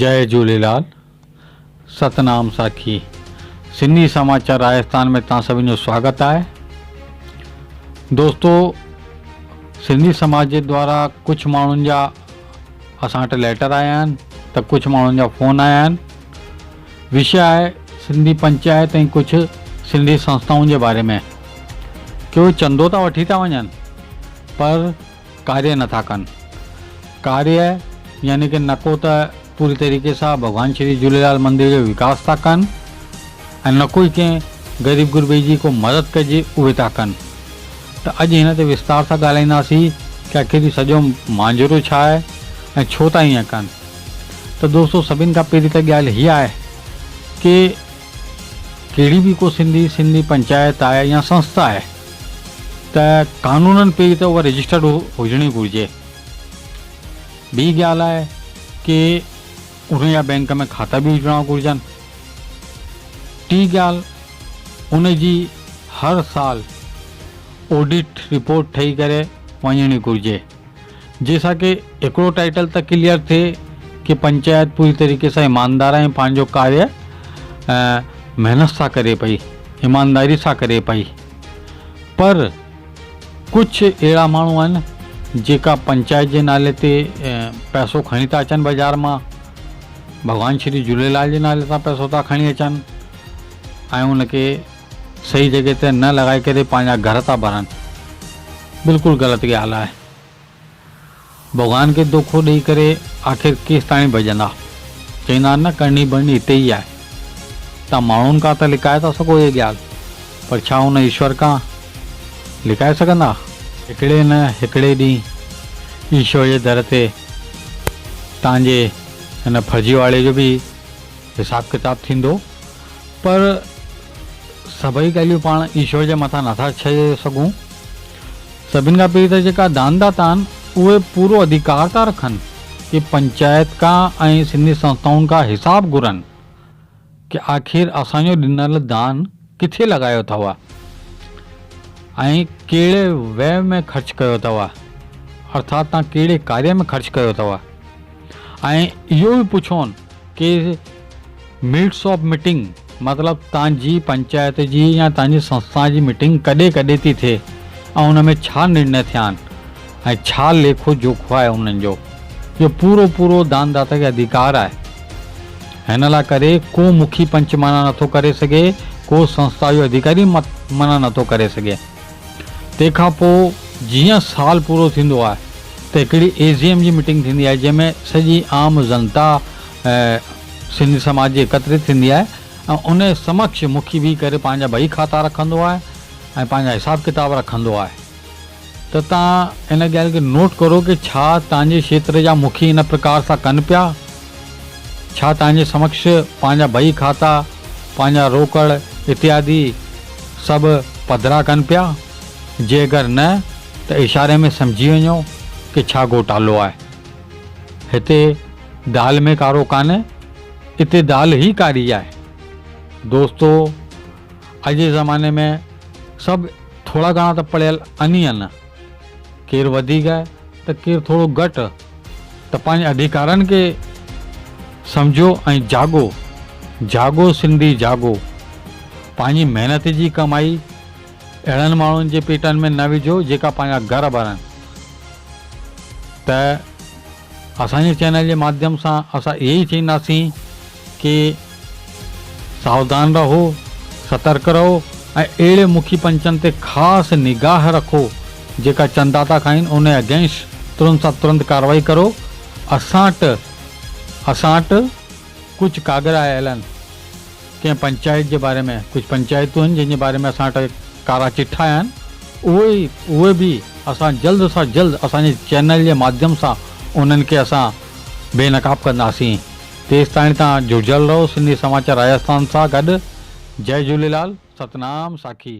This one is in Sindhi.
جئي جهوليلال ستنام ساکي سنڌي سماچار راجستان ۾ توهان سڀني جو سواگت آهي دوستو سنڌي سماج جي دوارا ڪجهه ماڻهن جا اسان وٽ ليٽر آيا آهن ته ڪجهه ماڻهن جا فون آيا آهن وشي آهي سنڌي پنچائت ۽ ڪجهه سنڌي سنسٿائن جي باري ۾ ڪي چندو ته وٺي ٿا وڃن پر ڪاريه نٿا ڪن. ڪاريه يعني ڪه نڪو ته پوري طريقي سان ڀڳوان شري جهوليلال مندر جو وڪاس ٿا ڪن ۽ نڪو ئي ڪنهن غريب غربي جي ڪو مدد ڪجي اهي ٿا ڪن. ته اڄ هن تي وستار سان ڳالهائينداسين ڪه آخر هي سڄو ماجرو ڇا آهي ۽ ڇو ٿا ائين ڪن. ته دوستو سڀن کان پهرين ته ڳالهه هي آهي ڪه ڪهڙي به ڪو سنڌي سنڌي پنچائت آهي يا سنسٿا آهي ته قانونن پهرين ته اها رجسٽرڊ هجڻي گهرجي. ٻي ڳالهه آهي ڪي ان جا بئنڪ ۾ کاتا به هجڻا گهرجن. ٽي ڳالهه ان جي هر سال آڊٽ رپورٽ ٺهي ڪري وڃڻي گهرجي. جنهن سان ڪي هڪڙو ٽائيٽل ته ڪليئر ٿئي ڪي پنچائت پوري طريقي سان ايماندار ۽ پنهنجو ڪاريه محنت سان ڪري پئي ايمانداري سان ڪري پئي پر ڪجهه اهڙا ماڻهو آهن جيڪا پنچائت جي نالي تي پئسو کڻي ٿا اچن بازار مان ڀڳوان شري جهوليلال جي نالي تان پئسو ٿا کڻي اچن ۽ ان کي صحيح جڳهه تي نه لڳائي ڪري پنهنجا گهر ٿا ڀرن بلڪل غلط ڳالهه آهي ڀڳوان کي دوکو ڏئي ڪري آخر ڪيستاڻي ڀڄندا چئيندا آهن نه ڪرڻي ڀرڻي هتي ئي آهي تان ماڻهن کان ته لڪائي ٿا سگهو هي ڳالهه پر ڇا ان ايشور کان لڪائي سگهندا هڪڙي نه هڪڙي ڏينهن ايشور جي در تي تان جي هن فرضي واڙي جو به حساب ڪتاب ٿيندو پر سڀئي ڳالهيون پاڻ ايشور جي مٿان نٿا ڇڏي سگهون. سڀن کان پهرين ته جيڪا دانداتا آهن اهي پورو اڌيڪار ٿا رکن ڪي پنچائت کان ۽ سنڌي سنسٿائن کان حساب گهرن ڪي آخر اسان جو ڏنل دان ڪٿي لڳايو اٿو ۽ ڪهڙي ويء ۾ خرچ ڪيو اٿو ارٿات تان ڪهڙي ڪاريه ۾ خرچ ڪيو اٿو ۽ اهو به پڇون ڪي ميٽس آف ميٽنگ مطلب تان جي پنچائت جي يا تان جي سنسٿا جي ميٽنگ ڪڏهن ڪڏهن ٿي ٿئي ۽ ان ۾ ڇا نرڻي ٿيا آهن ۽ ڇا ليکو جوکو آهي انهن جو اهو پورو پورو دان داتا کي اڌيڪار آهي هن لاء ڪري ڪو مکي پنچ منع نٿو ڪري سگهي ڪو سنسٿا جو اڌيڪاري منع نٿو ڪري سگهي تنهن کان پوء جيئن سال پورو ٿيندو آهي ته هڪڙي اي جي ايم جي ميٽنگ ٿيندي آهي جنهن ۾ سڄي عام جنتا سنڌي سماج جي ايڪترت ٿيندي آهي ۽ ان جي سمڪش مکي بيهي ڪري پنهنجا بهي کاتا رکندو آهي ۽ پنهنجا حساب ڪتاب رکندو آهي ته توهان ان ڳالهه کي نوٽ ڪرو ڪي ڇا توهان جي کيتر جا مکي ان پرڪار سان ڪن پيا؟ ڇا توهان جي سمڪش پنهنجا بهي کاتا، پنهنجا روڪڙ اتيادي سڀ پڌرا ڪن پيا؟ جي اگر نه ته اشاري ۾ سمجهي وڃو ڪي ڇا گهوٽالو آهي. هتي دال ۾ ڪارو ڪانهي، اتي دال ئي ڪاري آهي. دوستو اڄ جي زماني ۾ سڀ ٿورا گهڻا ته پڙهيل آهن ئي آهن، ڪير وڌيڪ آهي ته ڪير ٿورو گهٽ، ته پنهنجي اڌيڪارن کي سمجهو ۽ جاڳو، جاڳو سنڌي جاڳو، پنهنجي محنت جي ڪمائي اهڙن ماڻهن جي پيٽن ۾ نه وجهو جيڪا پنهنجا گهر ڀرن ته اسان جي چينل جي ماڌيم سان اسان اهي ئي چئينداسين ڪي ساوڌان رهو، سترڪ رهو ۽ اهڙي مکي پنچن تي خاص نگاهه رکو جيڪا چندا ٿا کائين ان اگينسٽ ترنت سان ترنت ڪارروائي ڪرو اسان ٽ اسان ٽ ڪجهه ڪاڳر آيل آهن ڪنهن پنچائت جي باري ۾ ڪجهه پنچائتون آهن جن جي باري ۾ اسان وٽ ڪارا چٺا آيا آهن اهي ئي اهي به اسان جلد سان جلد اسان جي چينل جي ماڌيم سان انهن کي اسان بي نقاب ڪنداسين تيستائين توهان جڙجل رهو سنڌي سماچار راجستان سان گڏ جئي جهوليلال ستنام ساکي.